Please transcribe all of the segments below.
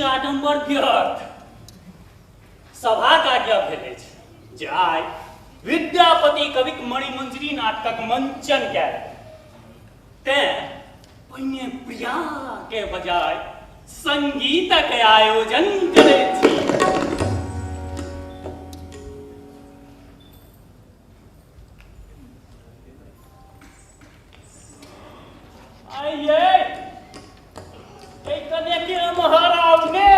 आडम्बर व्यर्थ। सभाक आज्ञा भेल अछि जे आइ विद्यापति कविक मणिमंजरी नाटकक मंचन कयल, तें पहिने प्रिया के बजाय संगीतक आयोजन करैत छी। आइये कने के एम्हर आउ ने।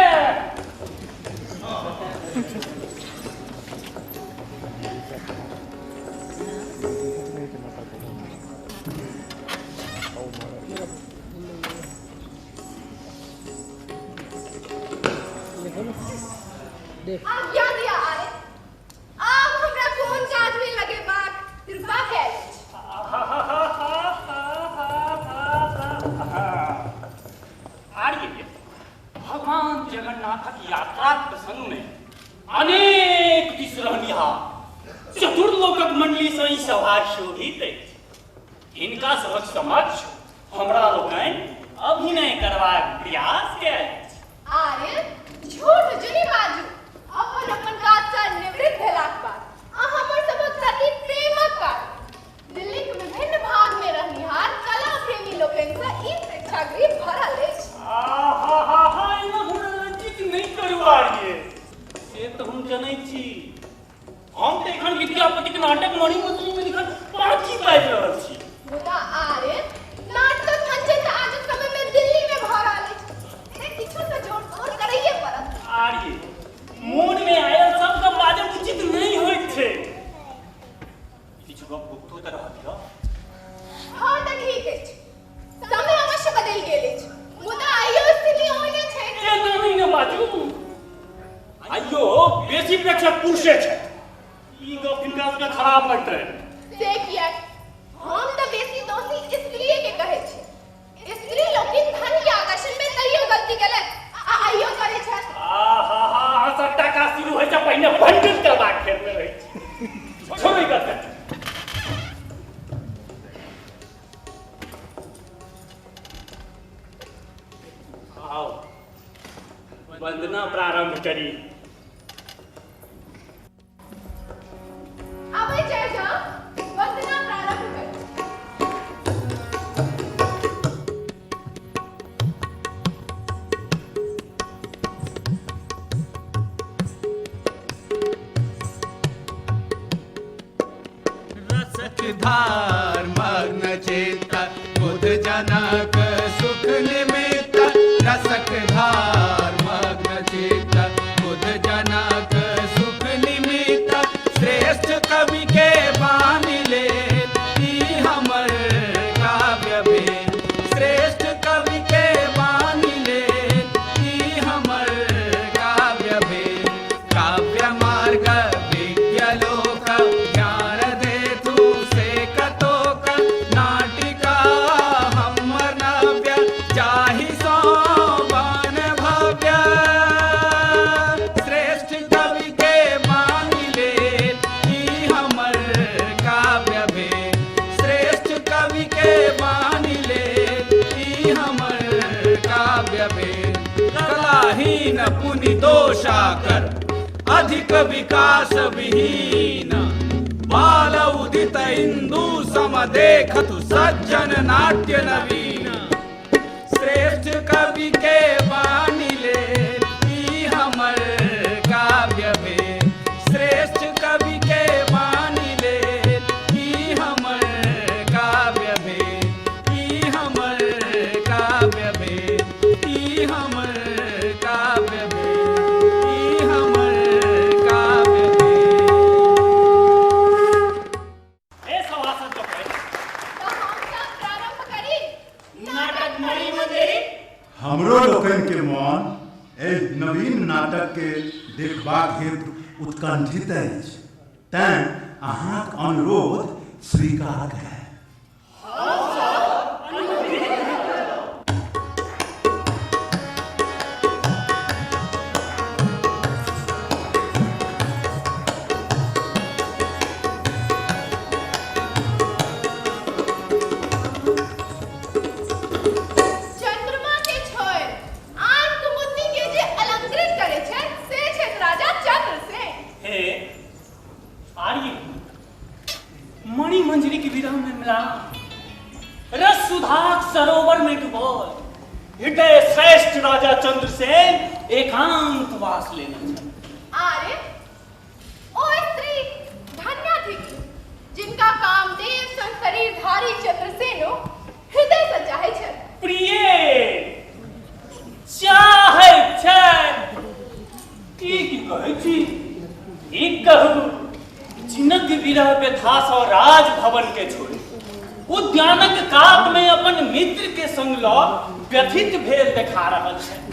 आज्ञा दिया आरे, आब हमरा कोन काज में लगेबाक कृपा कयल अछि। आर्य, भगवान जगन्नाथक यात्राक प्रसंग में अनेक दिस रहनिहार चतुर लोकक मंडली सँ ई सभा शोभित अछि। हिनका सभक समक्ष हमरा लोकनि अभिनय करबाक प्रयास कयल अछि। आर्य, झूठ जुनि बाजू। अपन अपन काज सँ निवृत्त भेलाक बाद आ हमर सभक प्रति प्रेमक कारण दिल्लीक विभिन्न भाग मे रहनिहार कला प्रेमी लोकनि सँ ई प्रेक्षागृह भरल अछि। आहाहाहा, एना हमरा लज्जित नहि करू आर्य। से तऽ हम जनैत छी। हम तऽ एखन विद्यापतिक नाटक मणिमंजरी मे लिखल पाँति बाजि रहल छी। मुदा आर्य, नाटकक मंचन तऽ आजुक समय मे दिल्ली मे भऽ रहल अछि। तें किछु तऽ जोड़-तोड़ करैये पड़त। आर्य, मोन मे आयल सब गप बाजब उचित नहि होइत छै। किछु गप गुप्तो तऽ रहऽ दिअ। हँ तऽ ठीक अछि। समय अवश्य बदलि गेल अछि, मुदा आइयो स्थिति ओहने छै। एना नहि ने बाजू। आइयो बेसी प्रेक्षक पुरुषे छथि। ई गप हिनका सबके खराब लगतनि। से किएक? हम तऽ बेसी दोषी स्त्रीए के कहै छी। स्त्री लोकनि धन के आकर्षण मे तैयो गलती केलथि आ आइयो करै छथि। आहाहा, अहाँ सबटा काज शुरू होइ से पहिने भंडन करबाक फेर मे रहै छी। छोड़ू ई गप के। आओ वंदना प्रारंभ करी। आबै जाय जाओ, वंदना प्रारंभ करी। रसक धार मग्न चेत बुध जनक सुख निमित्त, रसक धार मग्न चेत बुध जनक सुख निमित्त, श्रेष्ठ कवि के बानि ले ई हमर काव्य भेल, श्रेष्ठ कवि के बानि ले ई हमर काव्य भेल, काव्य मार्ग विज्ञ लोक ज्ञान देथु से कतोक, नाटिका हमर नव्य जाहि सो बन भव्य, श्रेष्ठ कवि के मानि ले ई हमर काव्य भेल, श्रेष्ठ कवि के मानि ले ई हमर काव्य भेल, कलाहीन पुनि दोषाकर अधिक विकास विहीन, बाल उदित इंदु सम देखतु सज्जन नाट्य नवीन, श्रेष्ठ कवि के बानि ले ई हमर काव्य भेल, श्रेष्ठ कवि के बानि ले ई हमर काव्य भेल, ई हमर काव्य भेल, ई हमर काव्य भेल, ई हमर काव्य भेल। हे सभासद लोकनि, तऽ हम सब प्रारंभ करी नाटक मणि मंजरी। हमरो लोकनि के मन एहि नवीन नाटक के देखबाक हेतु उत्कंठित अछि, तें अहाँक अनुरोध स्वीकार कयल। चंद्रमा के छोड़ि आन कुमुदनी के जे में म्लान, रस सुधाक सरोवर में डुबोल हृदय श्रेष्ठ राजा चंद्रसेन एकांत वास लेने छल। आरे ओ स्त्री धन्या थिक जिनका कामदेव सन शरीरधारी चंद्रसेनो हृदय से चाहै छल। प्रिय चाहै छथि। ई की कहै छी? ई कहू, जिनक विरह व्यथासँ राजभवन के छोड़ि उद्यानक कात में अपन मित्र के संग लऽ व्यथित भेल देखा रहल छथि।